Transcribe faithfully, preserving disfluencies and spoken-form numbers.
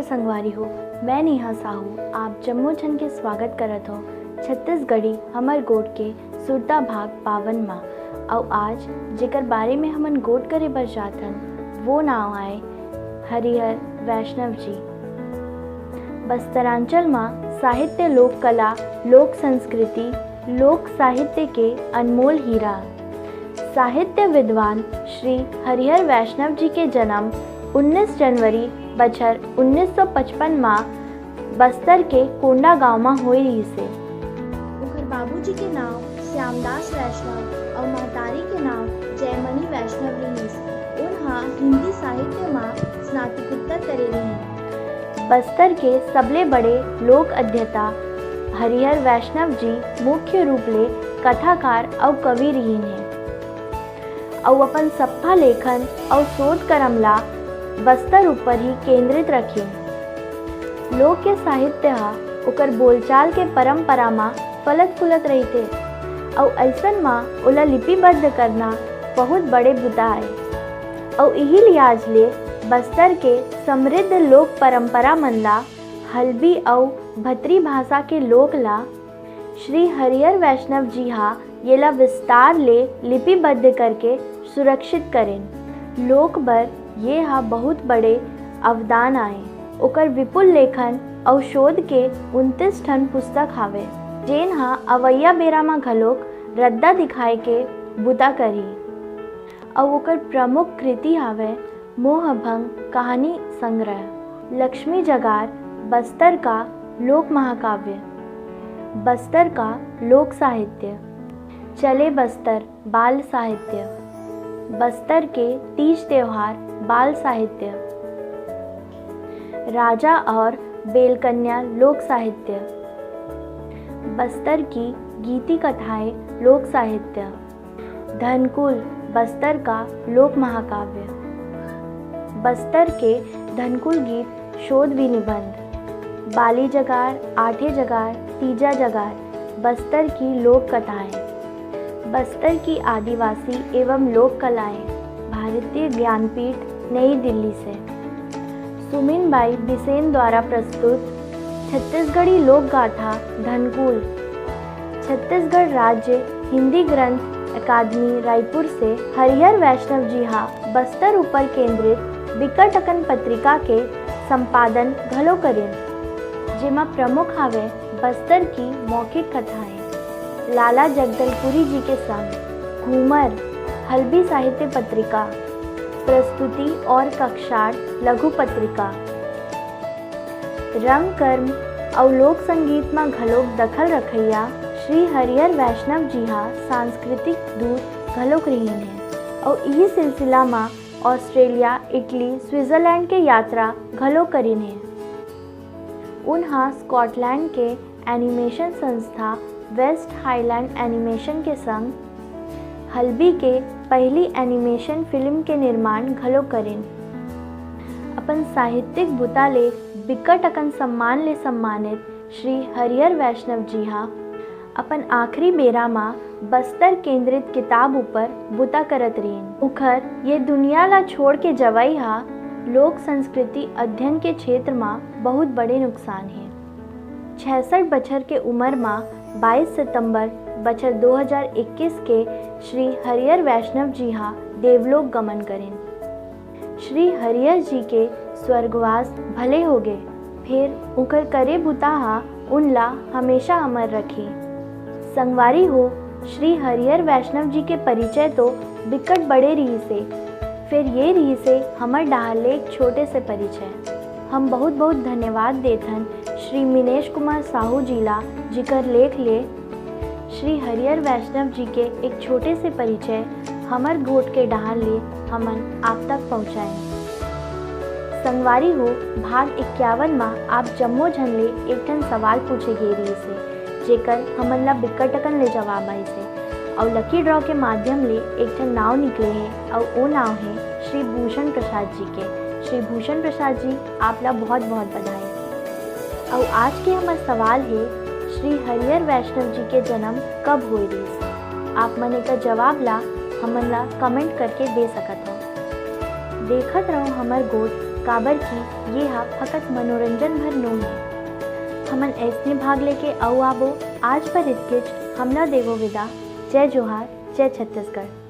संगवारी हो, मैं नेहा साहू आप जम्मो झन के स्वागत करत हों छत्तीसगढ़ी हमर गोठ के सुरता भाग बावन मा। अउ आज जेकर बारे में हमन गोठ करे बर जात हन, वो नाव आय हरिहर वैष्णव जी। बस्तरांचल मा साहित्य, लोक कला, लोक संस्कृति, लोक साहित्य के अनमोल हीरा। साहित्य विद्वान श्री हरिहर वैष्णव जी के जन्म उन्नीस जनवरी बछर उन्नीस सौ पचपन मा बस्तर के कोंडागांव मा होए रिहिसे। ओकर बाबूजी के नाव श्यामदास वैष्णव अउ महतारी के नाव जयमणि वैष्णव रिहिस। उन ह हिंदी साहित्य मा स्नातकोत्तर करे रिहिन। बस्तर के सबले बड़े लोक अध्येता हरिहर वैष्णव जी मुख्य रूप ले कथाकार अउ कवि रिहिन हे, अउ अपन सप्फा लेखन अउ शोध करम ला बस्तर ऊपर ही केंद्रित रखिन। लोक के साहित्य ह ओकर बोलचाल के परंपरा मा फलत फुलत रहिथे, अउ अइसन मा ओला लिपिबद्ध करना बहुत बड़े बुता आय। अउ इही लिहाज ले बस्तर के समृद्ध लोक परंपरा मन ला, हल्बी अउ भतरी भाषा के लोक ला श्री हरिहर वैष्णव जी हा येला विस्तार ले लिपिबद्ध करके सुरक्षित करेन। लोक बर ये हा बहुत बड़े अवदान आय। ओकर विपुल लेखन अउ शोध के उनतीस ठन पुस्तक हावय, जेन हा अवइया बेरा म घलोक रद्दा दिखाए के बुता करही। अउ ओकर प्रमुख कृति हावय मोहभंग कहानी संग्रह, लक्ष्मी जगार, बस्तर का लोक महाकाव्य, बस्तर का लोक साहित्य, चले बस्तर बाल साहित्य, बस्तर के तीज त्योहार बाल साहित्य, राजा और बेलकन्या लोक साहित्य, बस्तर की गीति कथाएं लोक साहित्य, धनकुल बस्तर का लोक महाकाव्य, बस्तर के धनकुल गीत शोध भी निबंध, बाली जगार, आठे जगार, तीजा जगार, बस्तर की लोक कथाएं, बस्तर की आदिवासी एवं लोक कलाएं, भारतीय ज्ञानपीठ, नई दिल्ली से। सुमिन बाई बिसेन द्वारा प्रस्तुत छत्तीसगढ़ी लोक गाथा धनकुल। छत्तीसगढ़ राज्य हिंदी ग्रंथ अकादमी रायपुर से हरिहर वैष्णव जी हा बस्तर ऊपर केंद्रित बिकट अकन पत्रिका के संपादन घलो करिन, जेमा प्रमुख हावय बस्तर की मौखिक कथाएं। लाला जगदलपुरी जी के संग घूमर, हल्बी साहित्य पत्रिका, प्रस्तुति और कक्षार लघु पत्रिका, रंग कर्म अउ लोक संगीत म घलोक दखल रखइया श्री हरिहर वैष्णव जी हा सांस्कृतिक दूत घलोक रिहिन हे अउ इही सिलसिला म ऑस्ट्रेलिया, इटली, स्विट्जरलैंड के यात्रा घलोक करिन हे। उन हा स्कॉटलैंड के एनिमेशन संस्था वेस्ट हाईलैंड एनिमेशन के संग हल्बी के पहिली एनिमेशन फिल्म के निर्माण घलो करिन। अपन साहित्यिक बुता ले बिकट अकन सम्मान ले सम्मानित श्री हरिहर वैष्णव जी हा अपन आखिरी बेरा म बस्तर केंद्रित किताब ऊपर बुता करत रिहिन। उखर ये दुनिया ला छोड़ के जवई हा लोक संस्कृति अध्ययन के क्षेत्र म बहुत बड़े नुकसान हे। छियासठ बछर के उमर म बाईस सितंबर बछर दो हज़ार इक्कीस के श्री हरिहर वैष्णव जी हा देवलोक गमन करिन। श्री हरिहर जी के स्वर्गवास भले होगे, फेर उंकर करे बुता हा उन ला हमेशा अमर रखी। संगवारी हो, श्री हरिहर वैष्णव जी के परिचय तो बिकट बड़े रिहिसे, फेर ये रिहिसे हमर डहार ले एक छोटे से परिचय। हम बहुत बहुत धन्यवाद देथन श्री मिनेश कुमार साहू जी ला, जिकर लेख ले श्री हरिहर वैष्णव जी के एक छोटे से परिचय हमर गोठ के डहार ले हमन आप तक पहुँचाएन। संगवारी हो, भाग इक्यावन म आप जम्मो झन ले एक ठन सवाल पूछे गे रिहिसे, जेकर हमन ला बिकट अकन ले जवाब आइसे, अउ लकी ड्रॉ के माध्यम ले एक ठन नाव निकले हे, अउ ओ नाव हे श्री भूषण प्रसाद जी के। श्री भूषण प्रसाद जी, आप ला बहुत बहुत बधाई। अउ आज के हमर सवाल हे, श्री हरिहर वैष्णव जी के जन्म कब होए रिहिस? आप मन एकर जवाब ला हमन ला कमेंट करके दे सकत हव। देखत रहव हमर गोठ काबर कि ये ह फकत मनोरंजन भर नोहे। हमन अइसने भाग लेके अउ आबो। आज बर इतकेच, हमला देवो विदा। जय जोहार, जय छत्तीसगढ़।